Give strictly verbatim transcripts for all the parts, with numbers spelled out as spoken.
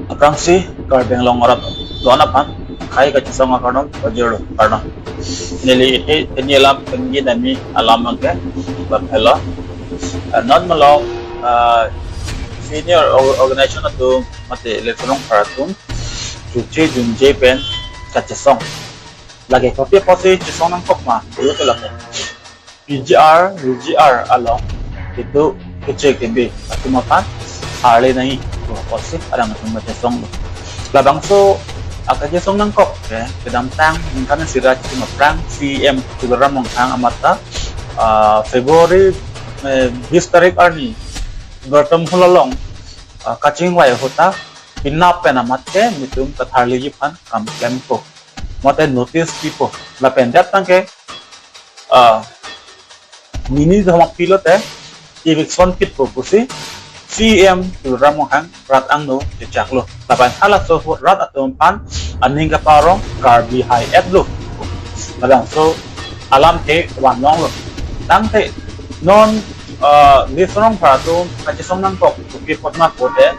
Aphrangsi Karbi Anglong arat do-an aphan khei kachesong akardom pajirlo, kardom. Neli ite ini alam penggi nami alam abangke bap helo. Ah, non malom, ah, senior or-, organization atum mate Lefronong Phar atum chuche junje pen kachesong. Lake kopi apotsi chesong nangkok ma, dulu ke lake. P G R, V G R along kedo keche kebe atum aphan harle nangji pu apotsi alangtum kachesonglo. Labangso akachesong nangkok ke kedamtang ningkan isi ra chitim aphrang C E M Tuliram Ronghang amat ta, ah, February, eh, bis tarik arni Bertom Hall along, ah, kachingvai ahut ta penap pen amat ke nelitum katharleji aphan kam klempo mate notice pipo. Lapen det tangke, ah, nini joma pilo te eviction pitpo pusi C E M Tuliram Ronghang rat angno chechaklo. Lapen halaso ahut rat atum aphan aning kaparong Karbi hai-etlo. Labangso alam ke vanlonglo. Tangte non, ah, Lefronong Phar atum kachesong nangkok kopi apot ma pulote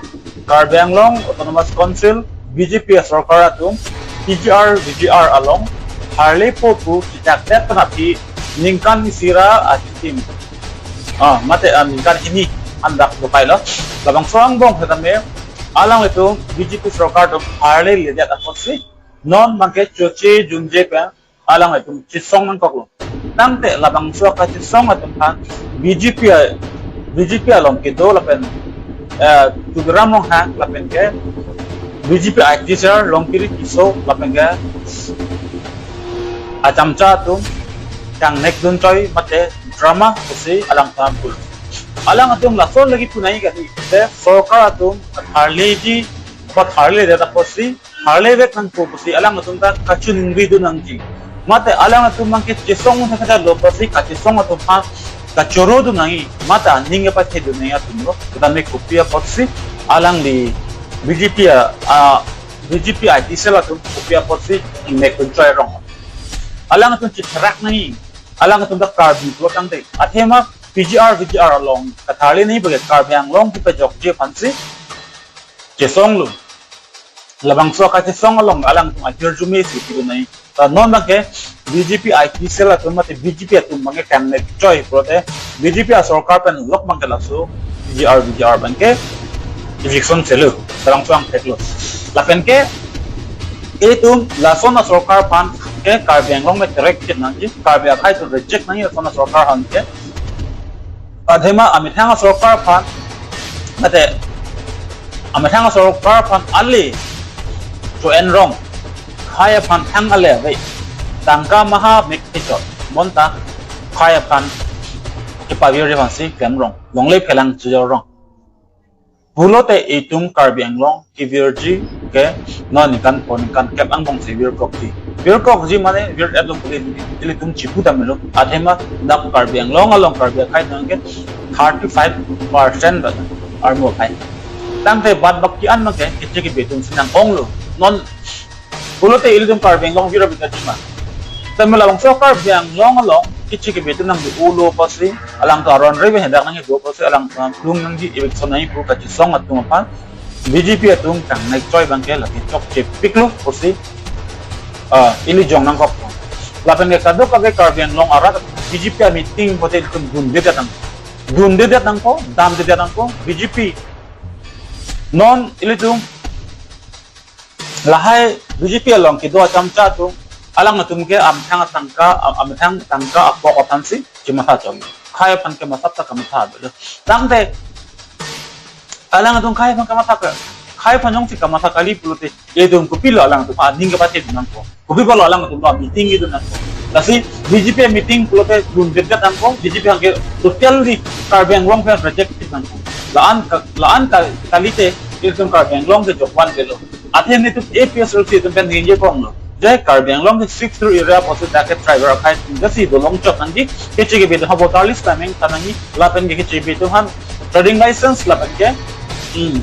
Karbi Anglong Autonomous Council, B J P asorkar atum, P G R, V G R along harlepo pu chechakdet pen aphi ningkan isi ra achitim, ah, mate, ah, ningkan hini andak dokailo. Labangso angbong setame alanglitum B J P sorkar atum harleledet apotsi non abangke chuche junje pen alanglitum chesong nangkoklo. Tangte labangso kachesong atum aphan B J P a-, B J P along kedo lapen, eh, Tuliram Ronghang lapen ke B J P I T cell Longkiri Tisso lapen ke achamcha atum kangnek dunchoi mate drama pusi alangtum pulo. Alangtum lason lagi punai kali te sorkar atum harleji, patharledet apotsi harlevek nangpo pusi alangtum ta kachiningri dun nangji. Mate alangtum abangke chesong thakthak lo pusi kachesong atum aphan kachoro dun nangji. Mate aning kepathe dun nangji atumlo. Kedam me kopi apotsi alangli B J P a, a, B J P I T cell atum kopi apotsi ingnek dunchoi rong. Alangtum chitherak nangji. Alangtum ta Karbi pulo tangte. Athema P G R, V G R along katharle nangji bagi Karbi Anglong kepajokji aphansi chesonglo. Labangso kachesong along alangtum ahirjume si pidun nangji. Ta non abangke B J P I T cell atum mate B J P atum abangke kangnek choi pulote B J P asorkar pen lok abangke laso P G R V G R abangke eviction selo, sarang suang theklo. Lapen ke itum lason asorkar aphan ke Karbi Anglong me terek chit nangji, Karbi akhei atum reject nangji lason asorkar aphan ke. Athema amethang asorkar aphan, mate amethang asorkar aphan ale to-en rong, khei aphan thang ale ave, tangka maha mek tichot, bonta khei aphan kepavir aphansi klem rong, longle phelang chojor rong. Pulote itum Karbi Anglong kevirji ke non ningkan pho ningkan kep angbong si virkokji. Virkokji mane vir-etlo pule ilitum chipu damlo. Athema dak Karbi Anglong along Karbi akhei nang ke thirty-five percent ba armu akhei. Tangte bad baki an abangke keche kebe atum si nang-onglo. Non pulote ilitum Karbi Anglong vira bita jima. Tame labangso Karbi Anglong along keche kebe atum nang-ulo pusi, alangtum aron rebe hendak nangdo pusi, alangtum plung nangji eviction nangji pu kachesong atum aphan B J P atum kangnek choi abangke lake chokche piklo pusi, ah, ili jong nangkok. Lapen ke kadokave Karbi Anglong arat B J P ameeting pulote ilitum dundedet nang, dundedet nangpo, damdedet nangpo B J P. Non ilitum lahai B J P along kedo achamcha atum, alangtum ke amethang tangka, am-, amethang tangka apok aphansi chimatha chom. Khei aphan ke masap ta kamatha avelo. Tangte alangtum khei aphan kamatha ke, khei aphan jongsi kamatha kali pulote, itum kopilo alangtum aning kepathe dun nangpo? Kopi apotlo alangtum lo meeting kedun nangpo? Lasi B J P meeting pulote dundedet nangpo, B J P abangke totally Karbi Anglong pen reject nangpo. La-an ka, la-an ka, kalite itum Karbi Anglong ke jokvan avelo. Athe nelitum A P H L C atum pen ningje ponglo. Je Karbi Anglong ke Sixth Schedule area pusi dak ke tribal akhei atum jasi dolong chot nangji, keche kebe atum ha voter list ta meng than nangji, lapen ke keche kebe atum aphan trading license lapen ke, hmm,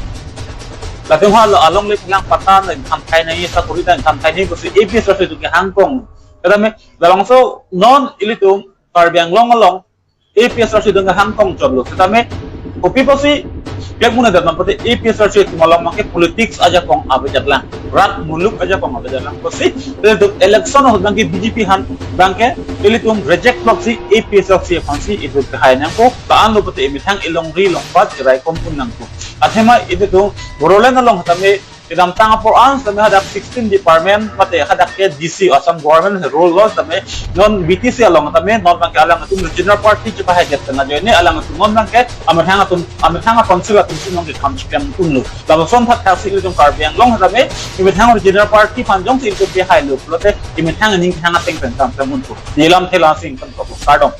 latum ha lo alongle phelang patta nangthan thai nangji, sakori nangthan thai nangji pusi A P H L C atum kehang ponglo. Kedam me labangso non ilitum Karbi Anglong along A P H L C atum kehang pong chotlo. Setame kopi pusi Kekmune dat nampate A P H L C atum along abangke politics ajakong avedetlang, rat muluk ajakong avedetlang pusi, ilitum election ahut abangke B J P aphan abangke ilitum reject loksi A P H L C aphansi itum kehai nangkok, ta-an lo pute imethang ilongri longpat cherai kompun nangkok. Athema ilitum Bodoland along tame kedamtang apor an tame hadak sixteen department mate hadak ke D C Assam government rule lo tame non B T C along tame non abangke alanglitum regional party chepahai det tena joine alanglitum non abangke amethang atum amethang council atum si non kekam chipiang unlo. Lapuson thakthak si ilitum Karbi Anglong tame imethang regional party aphan jongsi itum pehai lo pulote imethang ining thang ateng pen tam pen unpo. Nelam thela sing kan ko kardom.